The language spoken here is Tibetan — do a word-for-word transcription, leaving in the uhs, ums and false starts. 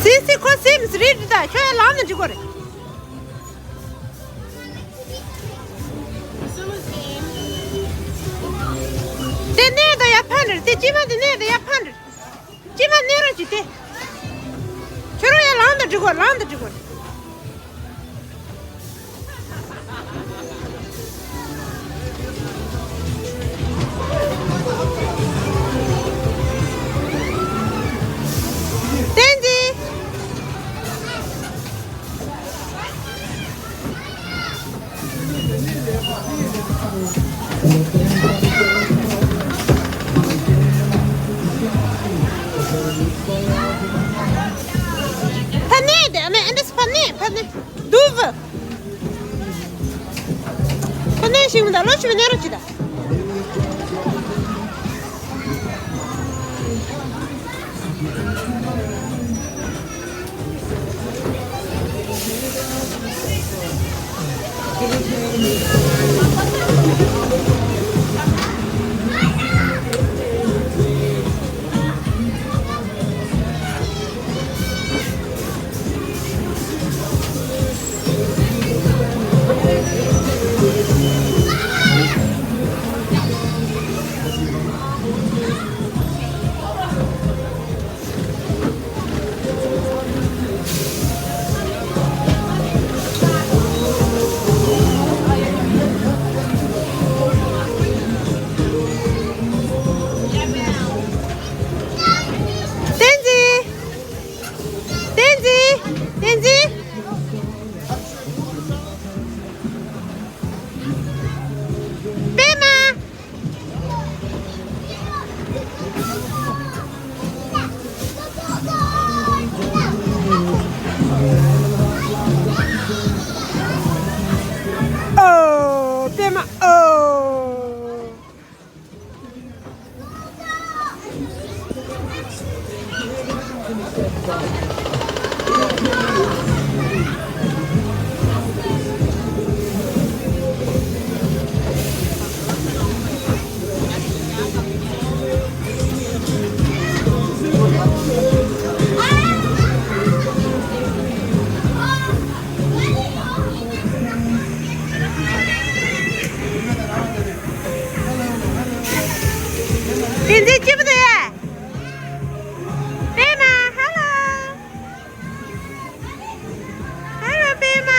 སི་སི་ཁོ་སིམ་སི་རེད་ད། ཁྱོད་ཡར་ལངས་ན་འགྲིག་གོ་རེད། དེ་གནས་ད་ཡར་ཕར་འགྲོ། དེ་སྐྱེས་མ་དེ་གནས་ད་ཡར་ཕར་འགྲོ། སྐྱེས་མ་གནས་རོགས་གྱིས་དེ། ཁྱོད་རང་ཡར་ལངས་ད་འགྲིག་གོ། ལངས་ད་འགྲིག་གོ། བསྟན་འཛིན། ཕ་ནས་དེ་ཨ་མ་ཨེ་འདྲས་ཕ་ནས་ཕ་ནས་དུ་བུ། ཁོ་ནས་ཤིང་མི་འདའ་ལོ་ཤི་བའི་ནས་རོ་ཅི་ད། བསྟན་འཛིན། བསྟན་འཛིན། བསྟན་འཛིན། པད་མ། ཨོ། པད་མ། ཨོ། བསྟན་འཛིན་སྐྱིད་པོ་འདུག་ཡ། པད་མ་ཧ་ལོ། ཧ་ལོ་པད་མ།